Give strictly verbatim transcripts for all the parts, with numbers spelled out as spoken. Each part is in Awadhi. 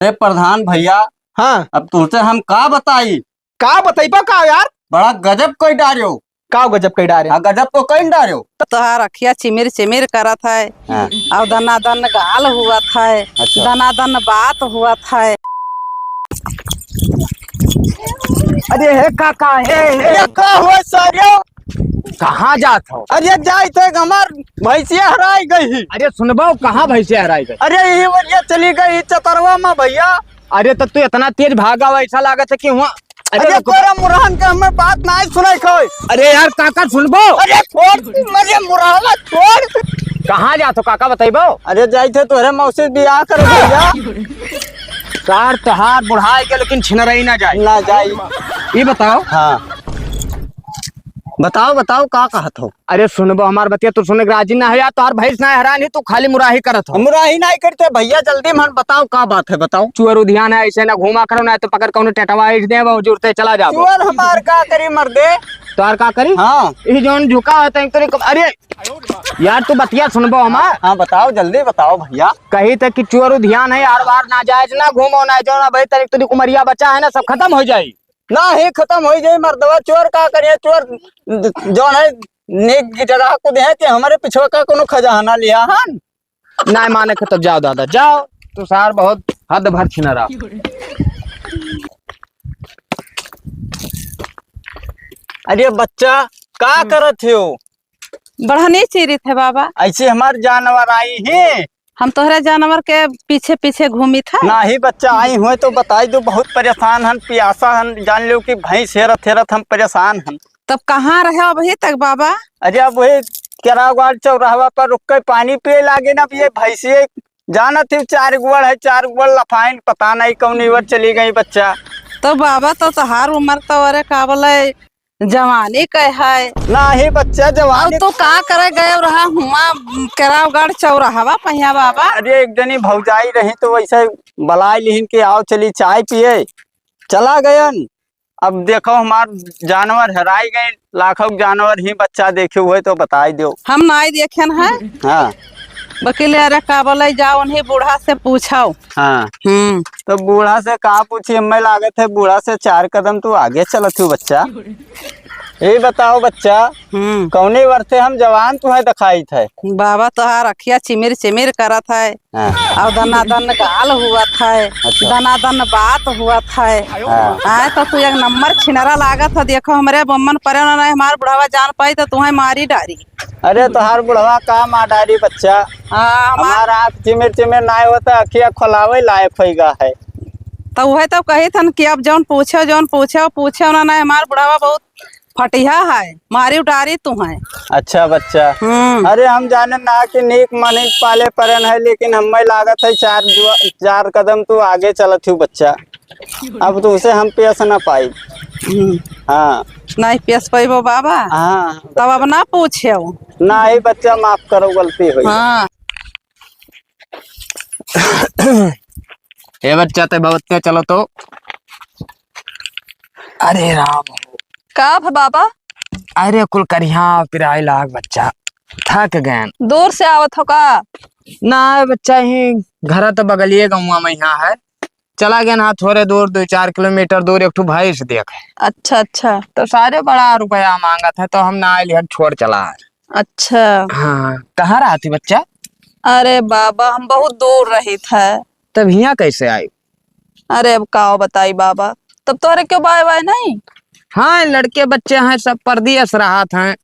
अरे प्रधान भइया, हाँ। अब तुमसे हम का बताई? का बतइबा का यार? बड़ा गजब कइ डार्यो। का गजब कइ डारे? हाँ, गजब तो कइ डार्यो। तोहार अखिया चिमिर चिमिर करत है, हाँ। अउर दनादन गाल हुवत है, अच्छा। दनादन बात हुवत है। अरे हे काका, हे, हे। अरे का हुआ सारियो? कहाँ जात हो? अरे जाइत है, हमार भैंसिया हराइ गई ही। अरे सुनबो, कहाँ भैंसिया हराइ गई? अरे यही वरिया चली गई चतरवा मा भइया। अरे तो तू इतना तेज भागा हुआ, ऐसा लागत है कि हुआ। अरे अरे रुक। तोरा मुरहन के हमें बात नाहीं सुनाई खोई। अरे यार काका सुनबो। अरे छोड़, अरे मुरहवा छोड़। कहाँ जात हो काका बतइबो? अरे जाइत है तोहरे मौसी बियाह करे भइया। कार तोहार बुढ़ाई के लेकिन छिनरई ना जाई। ना जाई। ई बताओ। हाँ। बताओ, बताओ, का कहत हो? अरे सुनबो हमार बतिया, तू सुने के राजी ना है यार, तोहार भैंस ना हरान ही, तू खाली मुराही करत हो। मुराही नाहीं करते भइया, जल्दी मन बताओ, का बात है, बताओ। चुअर उधियान है, ऐसे ना घूमा करो, ना तो पकड़ कौनो टेटवा इस दे, वो जुरते चला जाबो। चुअर हमार का करी मर्दे? तोहार का करी? हाँ। ई जौन झुका है, तैं तोरी को-, अरे यार, तू बतिया सुनबो हमार? हाँ, बताओ, जल्दी बताओ भइया। कही थे कि चुअर उधियान है, हर बार नाजायज ना घूमो, ना जौन भाई तनिक तोरी उमरिया बचा है ना, सब खतम होइ जाई। नाहीं, खतम होइ जाई मर्दवा, चोर का करिए, चोर जौन है नेक जगह को दे कि हमरे पिछवा का कोनो खजाना लिया हन। नाहीं माने के तब जाओ दादा, जाओ, तू सार बहुत हद भर छिनरा। अरे बच्चा, का हम्म। करत हो? बढ़नी चीरित है बाबा। ऐसे हमार जानवर आई हैं। हम तोहरे जानवर के पीछे पीछे घूमित है। नाहीं बच्चा, आई हुए तो बताई दो, बहुत परेशान हन, पियासा हन, जान लो कि भैंस हेरत हेरत हम परेशान हन। तब कहाँ रहे अबही तक बाबा? अरे अब वही केरावगढ़ चौराहवा पर रुक के पानी पिए लागे ना, अब ये भैंसिए जानत ही चार गोड़ है, चार गोड़ लफाइन, पता नहीं कौन इवर चली गई बच्चा। तो बाबा तो तोहार उम्र तो अरे का बोले जवानी के है। नाहीं बच्चा, जवानी अब तू का करे गए रहा हुआ केरावगढ़ चौराहवा पहिया बाबा? अरे एक जनी भौजाई रही तो वैसे बलाई लिहिन के आओ चली चाय पिए, चला गयन। अब देखो हमार जानवर हराई गए, लाखों जानवर ही बच्चा देखे हुए तो बताई दो। हम नाहीं देखेन है। हाँ। बकिले अरे का बोले जाओ उन्हीं बूढ़ा से पूछो। हाँ। हम्म। तो बूढ़ा से का पूछी, हमें लागत है बूढ़ा से चार कदम तू आगे चलत हो बच्चा। ये बताओ बच्चा, हम्म। कौने वर्षे हम जवान तुम्हें दिखाई थे? बाबा तोहार अखिया चिमिर चिमिर करत है, हाँ। और दनादन गाल हुआ था, अच्छा। दनादन बात हुआ था। हाँ। आए तो तू एक नंबर छिनरा लागत है। देखो हमरे बम्मन परे ना, हमार बुढ़ावा जान पाई तो तुम्हें मारी डारी। अरे तोहार बुढ़वा का मार डारी बच्चा? हाँ, हमार हमार आँख चिमिर चिमिर नाय होता, अखिया खोलावे लायक होइगा है। तो वह तो कही थन कि अब जौन पूछो, जौन पूछो, पूछो ना, ना हमार बुढ़ावा बहुत फटिहा है, मारी उटारी तू है। अच्छा बच्चा। हम्म। अरे हम जाने ना कि नीक मानिक पाले परन है, लेकिन हमें लागत है चार जुआ-, चार कदम तू आगे चलत हूँ बच्चा। अब तो उसे हम पेश ना पाई। हम्म। हाँ। नहीं पेश पाइबो बाबा? हाँ। तब अब ना पूछे हो। नहीं बच्चा, माफ करो, गलती हुई। हाँ। ए बच्चा, ते बहुत तेज चलो तो। अरे राम। का भ बाबा? अरे कुल करिहा पिराई लाग बच्चा, थक गएन। दूर से आवत हो का? ना बच्चा, ही घर तो बगलिए गौवा में यहाँ है। चला गया ना थोड़े दूर, दो चार किलोमीटर दूर एक ठो भैंस देखे। अच्छा, अच्छा। तो सारे बड़ा रुपया मांगत है, तो हम ना आइल, हम छोड़ चला है। अच्छा। हाँ, कहाँ रहती बच्चा? अरे बाबा, हम बहुत दूर रहित है। तब हियाँ कैसे आई? अरे अब का बताई बाबा, तब तोहरे क्यों बाय बाय नहीं? हाँ, लड़के बच्चे हैं, सब परदेस रहत हैं।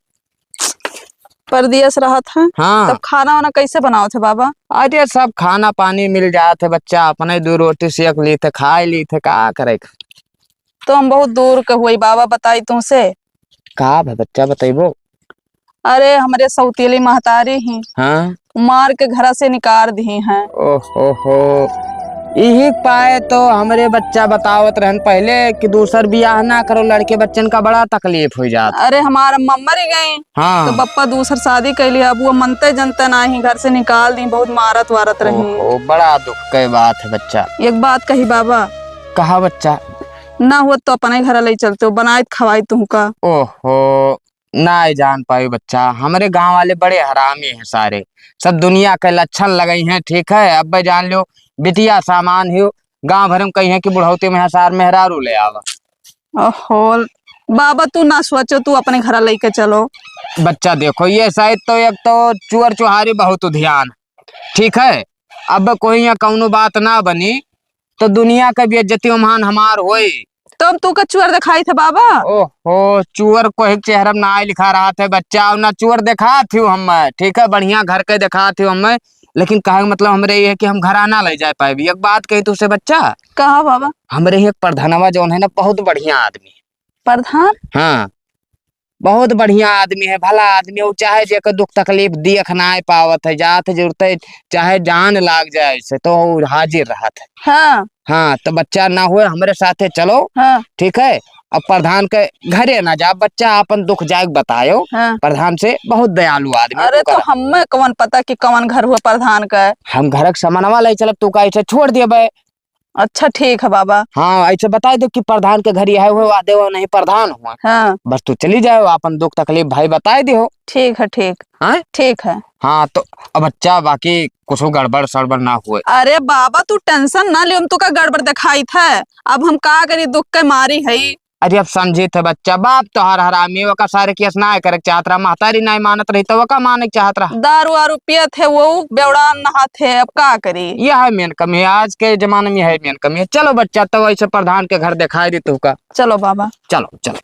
परदेस रहत हैं? हाँ। तब खाना वाना कैसे बनावत है बाबा? अरे सब खाना पानी मिल जात है बच्चा, अपने दो रोटी सेक लीत है, खाए लीत है, का करे? तो हम बहुत दूर के हुई बाबा, बताई तुमसे। का भा बच्चा बतैबो? अरे हमरे सौतीली महतारी ही। हाँ। मार के घरा से निकार दिही हैं। ओहो हो। यही पाए तो हमरे बच्चा बतावत रहन पहले कि दूसर बियाह ना करो, लड़के बच्चन का बड़ा तकलीफ हो जात। अरे हमार अम्मा मरी गई, हाँ। तो बप्पा दूसर शादी कैली, अब वो मनते जनते ना ही, घर से निकाल दी, बहुत मारत वारत रही। ओहो, बड़ा दुख के बात है बच्चा। एक बात कही बाबा। कहा बच्चा? ना हुआ तो अपने घर ले चलते हो, बनाए खवाई तुमका। ओहो, नाय जान पाई बच्चा, हमरे गांव वाले बड़े हरामी हैं सारे, सब दुनिया के लक्षण लगई हैं, ठीक है। अब जान लो, बिटिया सामान हो, गाँव भर में कहिहैं कि बुढ़ौती में हसार मेहरारू ले आवा। ओहो, बाबा तू ना सोचो, तू अपने घरा लइके चलो। बच्चा देखो, ये साइत तो एक तो चुअर चुहारी बहुत उधियान, ठीक है, अब कोई यहाँ कौनो बात ना बनी तो दुनिया के बेइज्जती ओम्हान हमार होई। तो हम तू का चुअर देखाइत है बाबा? ओहो, चुअर कोई चेहरा में ना आए लिखा रहत है बच्चा, और ना चुअर देखात ही हमें, ठीक है, बढ़िया घर के देखात ही हमें, लेकिन कहे के मतलब हमरे ये है कि हम घरा ना ले जाए पाएबी। एक बात कही तुझसे बच्चा। कहा बाबा? हमरे ही एक प्रधानवा जौन है ना, बहुत बढ़िया आदमी है। प्रधान? हाँ, बहुत बढ़िया आदमी है, भला आदमी है, उ चाहे जेकर दुख तकलीफ देख ना पावत है, जात जरूरत है, चाहे जान लाग जाए से तो उ हाजिर रहत है। हाँ। हाँ, तो बच्चा ना हुए, हमरे साथे चलो। हाँ। ठीक है, अब प्रधान के घरे ना जा बच्चा, अपन दुख जाए बतायो। हाँ। प्रधान से बहुत दयालु आदमी अरे, तू तो करा। हमें कौन पता कि कौन घर हुआ प्रधान का? हम घर के समनवा ले चलब, तू का ऐसे छोड़ देबे? अच्छा, ठीक है बाबा। हाँ, ऐसे बताई दो कि प्रधान के घर यह हुआ, देवा नहीं प्रधान हुआ। हाँ। बस तू चली जाओ, अपन दुख तकलीफ भाई बताई दियो। ठीक है, ठीक। हाँ? ठीक है। हाँ, तो अब बच्चा बाकी कुछ गड़बड़ सड़बड़ ना हुए। अरे बाबा, तू tension ना ले, हम तो का गड़बड़ दिखाई था। अब हम का करी, दुख के मारी है। अरे अब समझी थे बच्चा, बाप तोहार हरामी, ओका सारे केस ना करे के चाहत रहा, महतारी ना मानत रही तो ओका माने के चाहत रहा। दारू वारू पियत है, वो बेवड़ान नहात है, अब का करी? यह है main कमी है, आज के जमाने में यह है main कमी है। चलो बच्चा, तो ऐसे प्रधान के घर दिखाई दे तू का। चलो बाबा। चलो, चलो।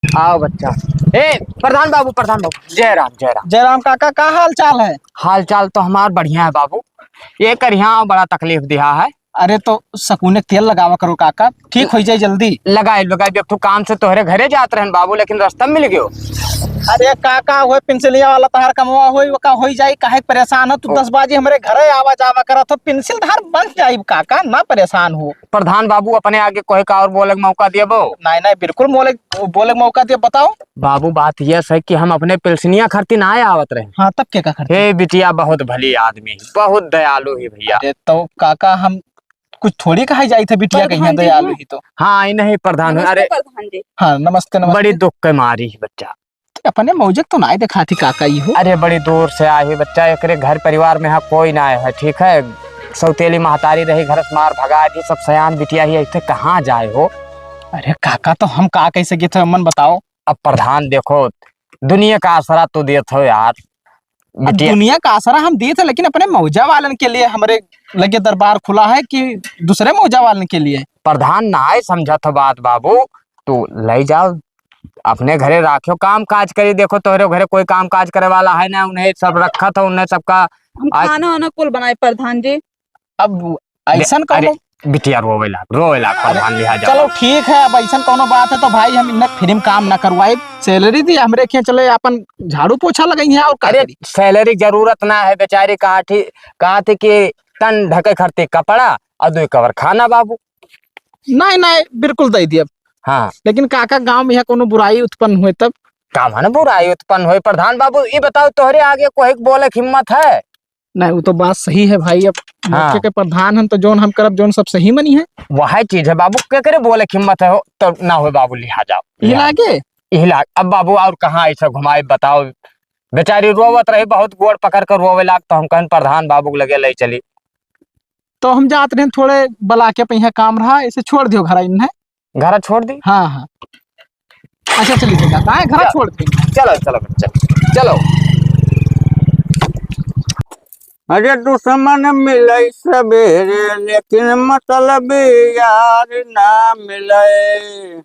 आओ बच्चा। ए, प्रधान बाबू, प्रधान बाबू, जय राम, जय राम। जय राम काका, का हाल चाल है? हाल चाल तो हमार बढ़िया है बाबू। ये करिया बड़ा तकलीफ दिहा है। अरे तो सकुने तेल लगावा करो काका, ठीक होइ जाई जल्दी। लगाई, लगाई, एक ठो काम से तोहरे घरे जात रहन बाबू, लेकिन रास्ता मिल गयो। अरे काका, होए पेंसिलिया वाला तहार कमवा होई, ओका होई जाई, काहे परेशान हो तू? ओ। दस बाजी हमरे घरे आवा जावा करत हो, पेंसिल धार बन जाई काका, ना परेशान हो। प्रधान बाबू, अपने आगे कोई का और बोले के मौका दियबो? नहीं, नहीं, बिल्कुल बोले, बोले के मौका दियब, बताओ। बाबू, बात यह है कि हम अपने पेलसिनिया खरती ना आवत रहे। हाँ, तब के का खरती? हे बिटिया बहुत भली आदमी है, बहुत दयालु है भैया। अरे तो काका, हम कुछ थोड़ी कहा जाई थे बिटिया कहीं दयालु ही तो। हाँ, ई नहीं प्रधान, नमस्ते अरे। प्रधान जी। हाँ, नमस्ते, नमस्ते। बड़ी दुख के मारी है बच्चा। अपने मौजक तो नाय देखात ही काका ई हो। अरे बड़ी दूर से आए है बच्चा, एकरे घर परिवार में यहाँ कोई ना है, ठीक है, सौतेली महतारी रही, घर से मार भगा दी, सब सयान बिटिया ही, ऐसे कहाँ जाए हो? अरे काका, तो हम का कह सके थे, मन बताओ। अब प्रधान देखो, दुनिया का आसरा तो देत हो यार, अब बिटिया। दुनिया का आसरा हम देत है, लेकिन अपने मौजा वालन के लिए हमरे लगे दरबार खुला है कि दूसरे मौजा वालन के लिए? प्रधान नाय समझत हो बात बाबू, तू ले जाओ, अपने घरे राख्यो, काम काज करी। देखो तोहरे घरे कोई काम काज करे वाला है ना, उन्हें सब रखत हो, उन्हें सबका हम आज खाना वाना कुल बनाए प्रधान जी। अब ऐसन अरे, कौनो बिटिया रोवे लाग, रोवे लाग, प्रधान लिहा जाओ। चलो ठीक है, अब ऐसन कौनो बात है तो भाई हम इन्हें फ्री में काम ना करवाए, सैलरी दी हमरे खिया चले अपन झाड़ू पोछा लगाई है और का अरे करी? सैलरी जरूरत ना है, बेचारी कहा थी, कहा थी कि तन ढके खरती कपड़ा और दो कवर खाना बाबू। नहीं, नहीं, बिल्कुल दे दिया। हाँ। लेकिन काका, गांव में यहाँ कोनो बुराई उत्पन्न हुए तब? का माने बुराई उत्पन्न हुए? प्रधान बाबू, ई बताओ, तोहरे आगे कोई के बोले के हिम्मत है? नहीं, वो तो बात सही है भाई। अब हाँ। मोर्चे के प्रधान हम तो जौन हम करब, जौन सब सही मनी है। वही चीज है बाबू, केकरे बोले के हिम्मत है हो, तो ना हो बाबू, लिहा जाओ, ये लिहा लागे? यही लाग। अब बाबू और कहाँ ऐसा घुमाए बताओ, बेचारी रोवत रही, बहुत गोड़ पकड़ कर रोवे लाग, तो हम कहन प्रधान बाबू के लगे ले चली। तो हम जात रहे थोड़े बला के, पहिया काम रहा, इसे छोड़ दियो घर इन्हें। घर छोड़ दी? हाँ, हाँ। अच्छा, चलिए, चलिए, हाँ, घर चल। छोड़ दी। चलो, चलो, चलो, चलो। अरे दुश्मन मिले सबेरे, लेकिन मतलब यार ना मिले।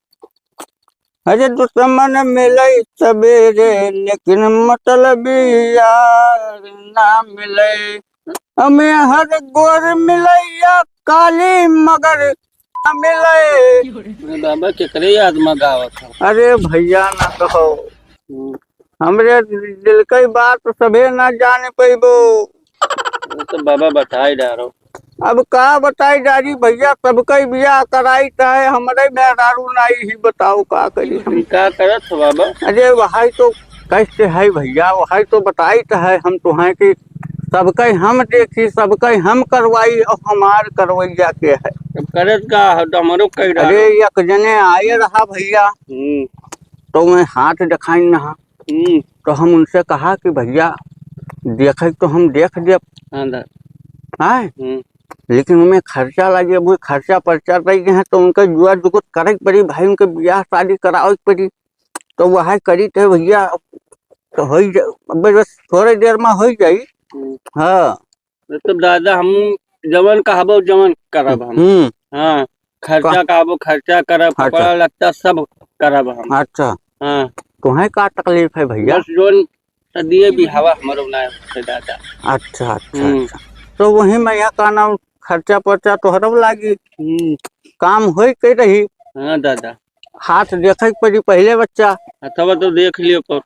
अरे दुश्मन मिले सबेरे, लेकिन मतलब यार ना मिले। हमें हर गोर मिले या काली, मगर ना मिले। अरे बाबा, केकरे याद में गावत हो? अरे भैया ना कहो, हम्म। हमरे दिल के बात सभे ना जान पैबो। वो तो बाबा बताई डारो। अब का बताई डारी भैया, सबके बियाह कराई चाहे हमरे मेहरारू नाई ही, बताओ का करी हम। का करत हो बाबा? अरे वही तो कष्ट है भैया, वही तो बताई तो है हम तुहें कि सबके हम देखी, सबके हम करवाई और हमार करवैया के है। अब करत का है, तो हमरो कह डारो। अरे एक जने आए रहा भैया, हम्म। तो मैं हाथ दिखाई ना, हम्म। तो हम उनसे कहा कि भैया देखे तो हम देख देब, हाँ दादा। हाँ? हम्म। लेकिन उनमें खर्चा लागे, अब वो खर्चा पर्चा रह गए हैं, तो उनका जुआ जुगुत करे के पड़ी भाई, उनके बियाह शादी करावे के पड़ी। तो वह करी थे भैया, तो होई जा-, अब बस थोड़े देर में होई जाई। हम्म। हाँ। मतलब दादा, हम जवन कहबो, जवन करब हम। हम्म। हाँ, खर्चा का- कहबो, खर्चा करब, खर्चा। कपड़ा लत्ता सब करब हम। अच्छा। हाँ। तुम्हें का तकलीफ है भैया? बस जोन सदिये बिहावा हमरो ना होते दादा। अच्छा, अच्छा, हम्म। अच्छा। तो वही में यहाँ का नाम खर्चा पर्चा तोहरब लागी। हम्म। काम होई के रही। हाँ दादा। हाथ देखे के पड़ी पहले बच्चा। अथवा तो देख लियो पर।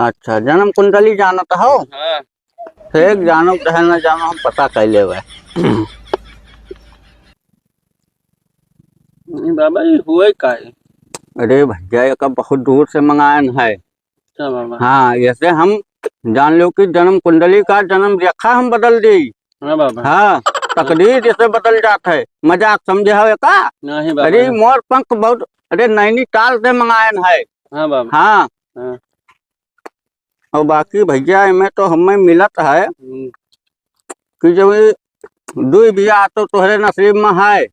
अच्छा, जन्म कुंडली जानत हो? हाँ। ठीक, जानो चाहे ना जानो, हम पता कर लेवे। नहीं बाबा, ये हुए का है? अरे भैया, ये का बहुत दूर से मंगायन है। अच्छा बाबा। हाँ, ऐसे हम जान लो कि जन्म कुंडली का जन्म रेखा हम बदल दी। हाँ बाबा। हाँ, तकदीर जैसे बदल जात है। मजाक समझे हो का? नहीं बाबा। अरे मोर पंख बहुत, अरे नैनीताल से मंगायन है। हाँ बाबा। हाँ। हाँ। और बाकी भैया, एमे तो हमें मिलत है हम्म। कि जब ये दुई बियाह तो तोहरे नसीब में है।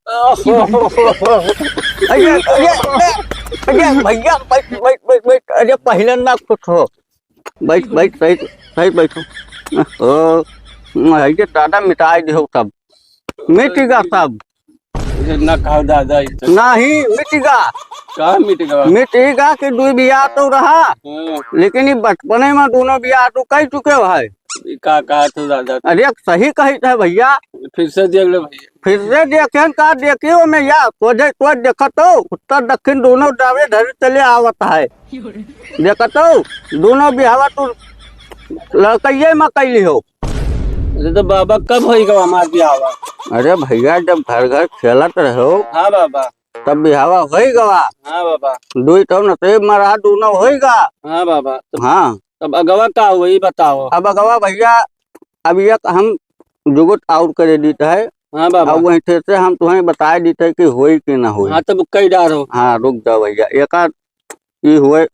अरे, अरे, अरे, अरे, भैया, बैठ, बैठ, बैठ, बैठ। अरे, पहले ना खुश हो। बैठ, बैठ, सही, सही बैठो। ओ, अरे दादा, मिटाई दिहो सब। मिटिगा सब। अरे ना कहो दादा, ई तो नहीं मिटिगा। का मिटिगा? मिटिगा कि दुई बियाह तो रहा, हाँ। लेकिन ये बचपने में दोनों बियाह तो कह चुके हो है। ई का कहा तू दादा? अरे सही कही थे भैया। फिर से देख लो भैया। फिर से देखें का, देखियो में या सोझे सोझ देखत हो, उत्तर दक्षिण दोनों दावे धरे चले आवत है। देखत हो, दोनों बिहावा तू लड़कइये में कैली हो। अरे तो बाबा, कब होई गवा हमार बिहावा? अरे भैया, जब घर घर खेलत रहो, हाँ बाबा। तब बिहावा होई गवा। हाँ बाबा। दुई तो नसीब में रहा, दोनों होई गा। हाँ बाबा। तो हाँ। तब अगवा का हुआ, ई बताओ। अब अगवा भैया, अब ये हम जुगत आउर करे दीत है। हाँ बाबा। अब वहीं से हम तुम्हें बताए दीत है कि होई कि ना होई। हाँ, तब कई डार हो। हाँ, रुक जाओ भैया, एक आध ई हुए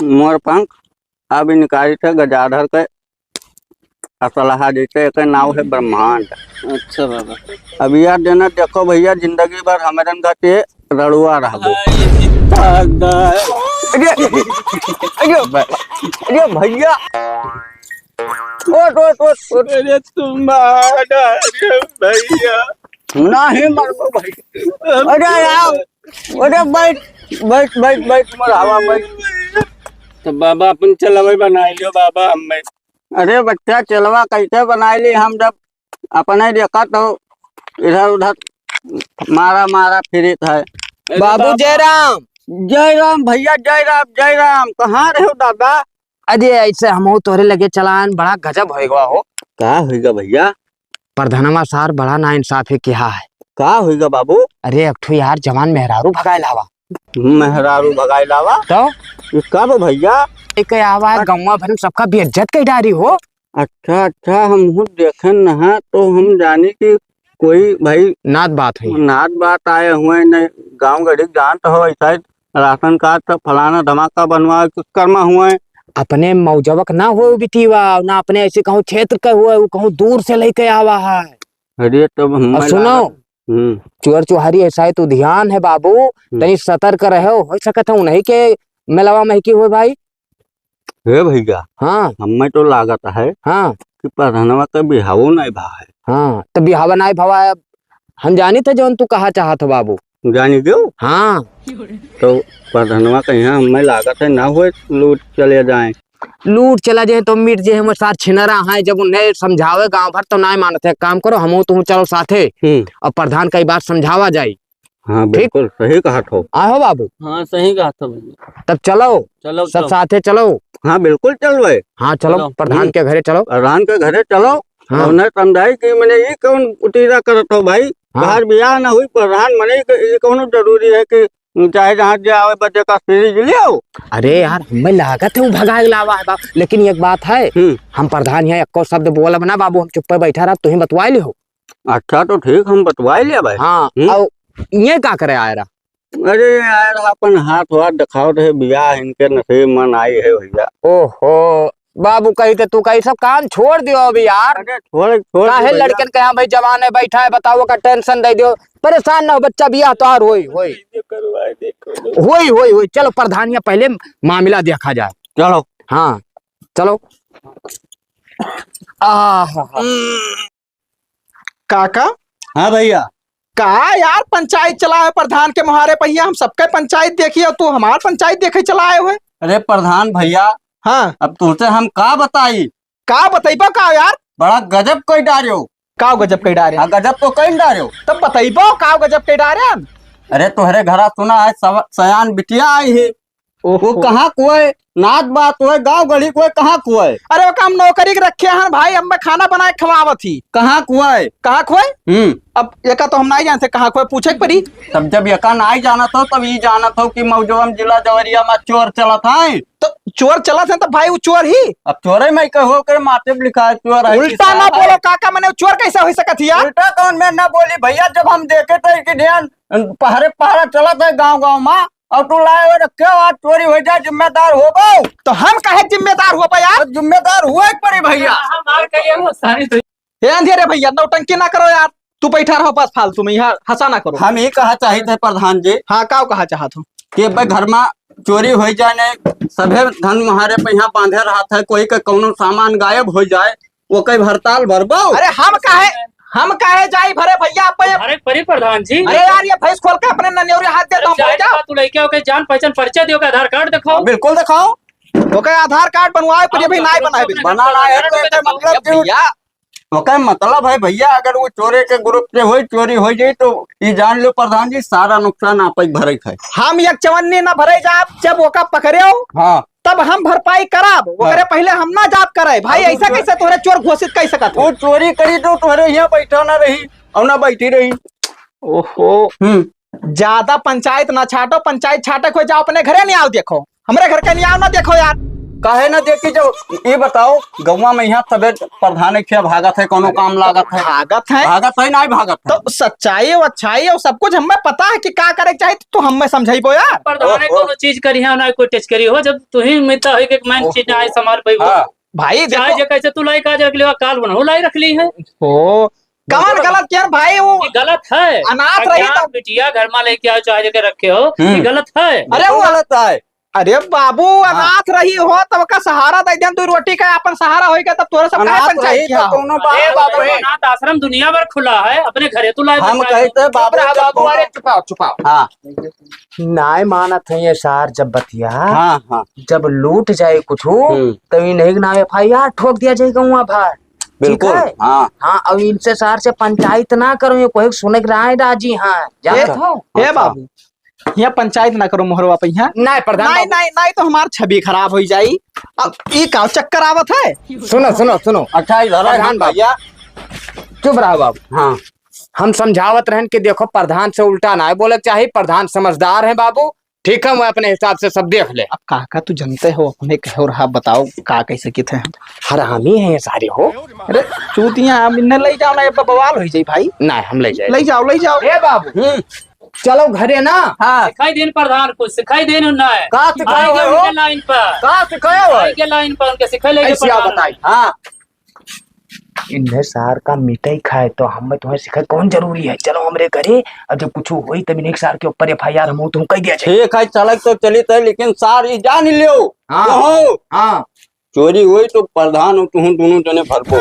मोर पंख, अब ई निकाली थे गजाधर के असलहा जैसे, एकर नाव है ब्रह्मांड। अच्छा बाबा। अब यार देना, देखो भैया, जिंदगी भर हमरन का ते रड़ुआ रहबो। आई दादा। अरे, अरे, अरे भैया। ओट, ओट, ओट, ओट। अरे तुम्हारा, अरे भैया। नहीं मरबो भाई। अरे यार, अरे बैठ, बैठ, बैठ, बैठ, मोर हवा बैठ। तो बाबा अपन चलवे बनाई लियो बाबा, हम बैठ। अरे बच्चा, चलवा कैसे बनाई ली हम, जब अपने देखा तो इधर उधर मारा मारा फिरित है। अरे बाबू बाबा। जय राम। जय राम भैया, जय राम, जय राम। कहाँ रहे हो दादा? अरे ऐसे हमहू तोहरे लगे चलान, बड़ा गजब होइगा हो। का होइगा भैया? प्रधनवा सार बड़ा नाइंसाफी किहा है। का होइगा बाबू? अरे एक ठो यार जवान मेहरारू भगाए लावा। मेहरारू भगाए लावा? तो? ये कब भैया? एक आवा है, गौवा भर में सबका बेइज्जत कई डारी हो। अच्छा, अच्छा, हमहू देखेन नहा तो हम जानी कि कोई भाई नात बात है। नात बात आए हुए न, गाँव गढ़ी जानत हो, ऐसा ही राशन कार्ड सब फलाना धमाका बनवा के कर्मा हुए। अपने मौजवक ना हो बिटीवा, ना अपने ऐसे कहूँ क्षेत्र के हुए, वो कहूँ दूर से लेके आवा है। अरे तब हम और सुनो, लागत, हम्म। चोर चुहारी ऐसा है तो ध्यान है बाबू, हम्म। तनी सतर्क रहो, हो सकत है उन्हीं के मेलवा में की हुए भाई। हे भैया, हाँ। हमें तो लागत है हाँ। कि प्रधानवा के बिहावो नहीं भा है। हाँ, तो बिहावा नहीं भवा है। हम जानी थे जौन तू कहा चाहत हो बाबू। जानी क्यों? हाँ। तो प्रधानवा के यहाँ हमें लागत है ना हुए, लूट चले जाए। लूट चला जाए तो मिट जाए, हम सार छिनरा हैं, जब उन्हें समझावे गाँव भर तो नहीं मानते। काम करो, हम तुम चलो साथे हम्म। और प्रधान कई बात समझावा जाए। हाँ, ठीक? बिल्कुल सही कहत हो। आहो बाबू। हाँ, सही कहत हो भैया। तब चलो, चलो, सब चलो। साथे चलो। हाँ, बिल्कुल चलवे। हाँ, चलो, चलो। प्रधान हम्म। के घरे चलो। प्रधान के घरे चलो। हाँ। और उन्हें समझाई कि मैंने ये कौन उतीरा करत हो भाई? हाँ। बाहर बियाह ना हुई, प्रधान मने के ये कौन जरूरी है कि चाहे जहाँ जावे बदे का सीरीज लियो? अरे यार, हमें लागत है वो भगाए लावा है बाप, लेकिन एक बात है, हम्म। हम प्रधान यहाँ एको शब्द बोलब ना बाबू, हम चुप्पे बैठा रहा, तू ही बतवाए लिहो। अच्छा, तो ठीक, हम बतवाए लिया भाई। हाँ, हम्म। और ये का करे आए रहा? अरे आए रहा, अपन हाथ वाथ दिखाओ रहे, बियाह इनके नसीब मन आई है भैया। ओहो, बाबू कही थे, तू कही सब काम छोड़ दियो अभी यार। अरे छोड़, छोड़ काहे दे भैया। लड़कन के यहाँ भाई जवान है, बैठा है, बताओ, ओका tension दे दियो। परेशान ना हो बच्चा, बियाह तोहार होई, होई। होई, होई, होई। चलो प्रधानिया पहले मामला देखा जाए। चलो। हाँ, चलो। आह। काका? हाँ भैया। का यार, पंचायत चला है प्रधान के मुहारे पहिया, हम सबके पंचायत देखी और तू हमार पंचायत देखे चला आए हुए। अरे प्रधान भैया, हाँ। अब तुमसे हम का बताई? का बतइबो का यार? बड़ा गजब कइ डार्यो। का गजब कइ डारे? हाँ, गजब तो कइ डार्यो। तब बतइबो का गजब कइ डारे? अरे तोहरे घरा सुना है, सव-, सयान बिटिया आई है। ओहो। वो कहाँ कोई नात बात होए, गाँव गढ़ी कोई कहाँ कोई? अरे ओका हम नौकरी के रखे हन भाई, अब मैं खाना बनाए खवावत ही। कहाँ कोई? कहाँ कोई? हम्म। अब एका तो हम नाहीं जानते कहाँ कोई, पूछे के पड़ी। तब जब एका नाहीं जानत हो, तब ई जानत हो कि मौजवा में जिला जवरिया में चोर चलत हैं। तो चोर चलत हैं, तो भाई वो चोर ही। अब चोरे में कहो के माथे पे लिखा है चोर है, उल्टा ना बोलो काका, मने चोर कैसे हो सकत ही यार? उल्टा कौन मैं ना बोली भैया, जब हम देखे थे कि ध्यान पहरे पहरा चलत है गाँव गाँव में, और तू लाए हुए रखे हो, आज चोरी हो जाए, जिम्मेदार होबो? तो हम काहे जिम्मेदार होबो यार? तो जिम्मेदार हुए के पड़ी भैया। हम मार के ये वो सारी तो ए अंधेरे भैया, नौटंकी ना करो यार, तू बैठा रहो बस फालतू में, यहाँ हँसा ना करो। हम ई कहा चाहित है प्रधान जी। हाँ, का कहा चाहत हो? कि भाई घर में चोरी हो जाए ने, सभे धन मुहारे पे यहाँ बांधे रहत है, कोई के कौनो सामान गायब हो जाए, वो कई हड़ताल भरबो? अरे हम काहे, हम काहे जाई भरे भैया, आप भरे परी प्रधान जी। अरे यार, ये भैंस खोल के अपने ननियोरे हाथ दे तो हम जाए बैठा। तू लइके ओके जान पहचान परिचय दियो, ओके आधार कार्ड दिखाओ। हाँ, बिल्कुल दिखाओ। ओके आधार कार्ड बनवाए, पर ये भाई नाई बनाए। बना रहा है तो एकर मतलब कि भैया, ओकर मतलब है भैया, अगर वो चोरे के ग्रुप से होई, चोरी हो जाई तो ये जान लो प्रधान जी, सारा नुकसान आप ही भरे है। हम एक चवन्नी ना भरे जाब, जब ओका पकड़े हो, हाँ। तब हम भरपाई कराब, ओकरे हाँ। पहले हम ना जाब करे। भाई, हाँ, ऐसा तो कैसे तोहरे चोर घोषित कर सकत हो? वो चोरी करी तो तोहरे यहाँ बैठा ना रही और ना बैठी रही। ओहो। हम्म। ज्यादा पंचायत ना छाटो, पंचायत छाटक हो जाओ, अपने घरे नहीं आओ, देखो हमरे घर के नहीं आओ ना, देखो यार। काहे ना देखी, जब ये बताओ, गौवा में यहाँ तबे प्रधान के भागत है, कोनो काम लागत है? भागत है। भागत है, नहीं भागत है। तो सच्चाई और अच्छाई और सब कुछ हमें पता है कि का करे के चाही, तो हमें समझाइबो यार। प्रधान है, ओहो। कोनो चीज करी है ना, कोई टच करी हो, जब तू ही मिलता है कि मैं ओहो। चीज ना आए संभाल पाइबो। हाँ। भाई चाहे देखो। जे कैसे तू लाई काज रख लियो, काल बनहु लाई रख ली है। ओ, कवन गलत किया भाई? वो ये गलत है। अनाथ रही तो बिटिया घर में लेके आओ, चाहे जेके रखे हो, ये हम्म। गलत है। अरे बिल्कुल वो गलत है। अरे बाबू, हाँ। अनाथ रही हो तब का सहारा दे देन, तू रोटी का अपन सहारा होई का, तब तोरे सब काहे अनाथ पंचायत रही किया तो हो? कोनो बात अरे ना बाबू, रही। अनाथ आश्रम दुनिया भर खुला है, अपने घरे तू लाए हम बताए। कही थे बाबू, चुप रहा जब बाबू, कोनो अरे चुपाओ, चुपाओ। हाँ। नाय मानत है ये सार जब बतिया, हाँ, हाँ। जब लूट जाए कुछ, हम्म। तब इन्हें के नाम F I R ठोक दिया जाए गौवा भर। बिल्कुल, ठीक है? हाँ। हाँ, अब इनसे सार से पंचायत ना करो, ये कोई सुने के राय राजी, हाँ, जानत ए, हो? ए बाबू, यहाँ पंचायत ना करो मोहरवा पे यहाँ। नहीं, प्रधान नहीं, बाबू। नहीं, नहीं, तो हमार छवि खराब हो जाई। अब ई का चक्कर आवत है? सुनो, सुनो, सुनो। अच्छा, इधर आओ प्रधान बाबू। भैया। चुप रहो बाबू। हाँ। हम समझावत रहन कि देखो, प्रधान से उल्टा ना बोले के चाही, प्रधान समझदार है बाबू, ठीक है, मैं अपने हिसाब से सब देख ले। अब काका, तू जनते हो, अपने कहो रहा, बताओ का कैसे किथे हैं? हरामी है ये सारे हो। अरे चूतिया, अब इन्हें ले जाओ ना, ये बवाल हो जाई भाई। ना, हम ले जाए। ले जाओ, ले जाओ। ए बाबू, हम्म। चलो घरे ना। हाँ। सिखाई देन प्रधान, कुछ सिखाई देन ना है। का सिखाए आएंगे हो? उनके लाइन पर। का सिखाए हो? आएंगे लाइन पर, उनके सिखाई लेंगे ऐसी आप प्रधान। बताई। हाँ। इन्हें सार का मिठाई खाए तो हमें तुम्हें सिखाए कौन जरूरी है? चलो हमरे घरे, और जब कुछ होई तब इन्हें सार के ऊपर F I R हम तुम कह दिया जाए। ठीक है, चलक तो चली तो, लेकिन सार ये जान लियो। हाँ। कहो। हाँ। चोरी होई तो प्रधान हो, तुम दोनों जने भरबो।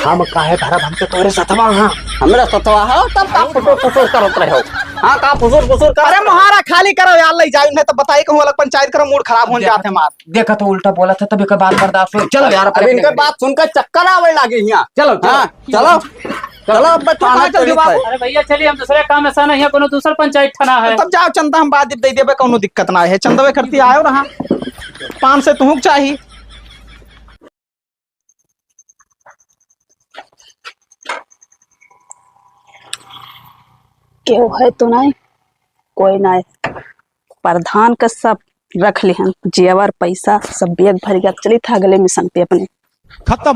हम काहे भरब, हम तो तोरे सतवा हाँ। हमरा सतवा हो, तब का फुसुर फुसुर करत रहे हो? हाँ, का फुसुर फुसुर कर? अरे मोहारा खाली करो यार, ले जाओ इन्हें, तब बताई कहूँ अलग पंचायत करो, मूड खराब हो जाते हमार। देखा तो उल्टा बोला था, तब एक बात बर्दाश्त हो। चलो यार, अब अपने इनके अपने बात सुनकर चक्कर आवे लागे यहाँ। चलो, चलो। हाँ, चलो। चलो, अब चलो, थाना चलो, चली बाबू। थे। अरे भैया, चलिए, हम दूसरे काम में सन है, यहाँ कोनो दूसर पंचायत थाना है। तब जाओ, चंदा हम बाद दे देबे, कोनो दिक्कत ना है। चंदवे करती आयो रहा, पाँच सौ तुहूँ चाही। केहू है तो नहीं, कोई नहीं। प्रधान का सब रख लिहन, जेवर पैसा सब बैग भर गया, चली था अगले मिशन पे अपने। खत्म।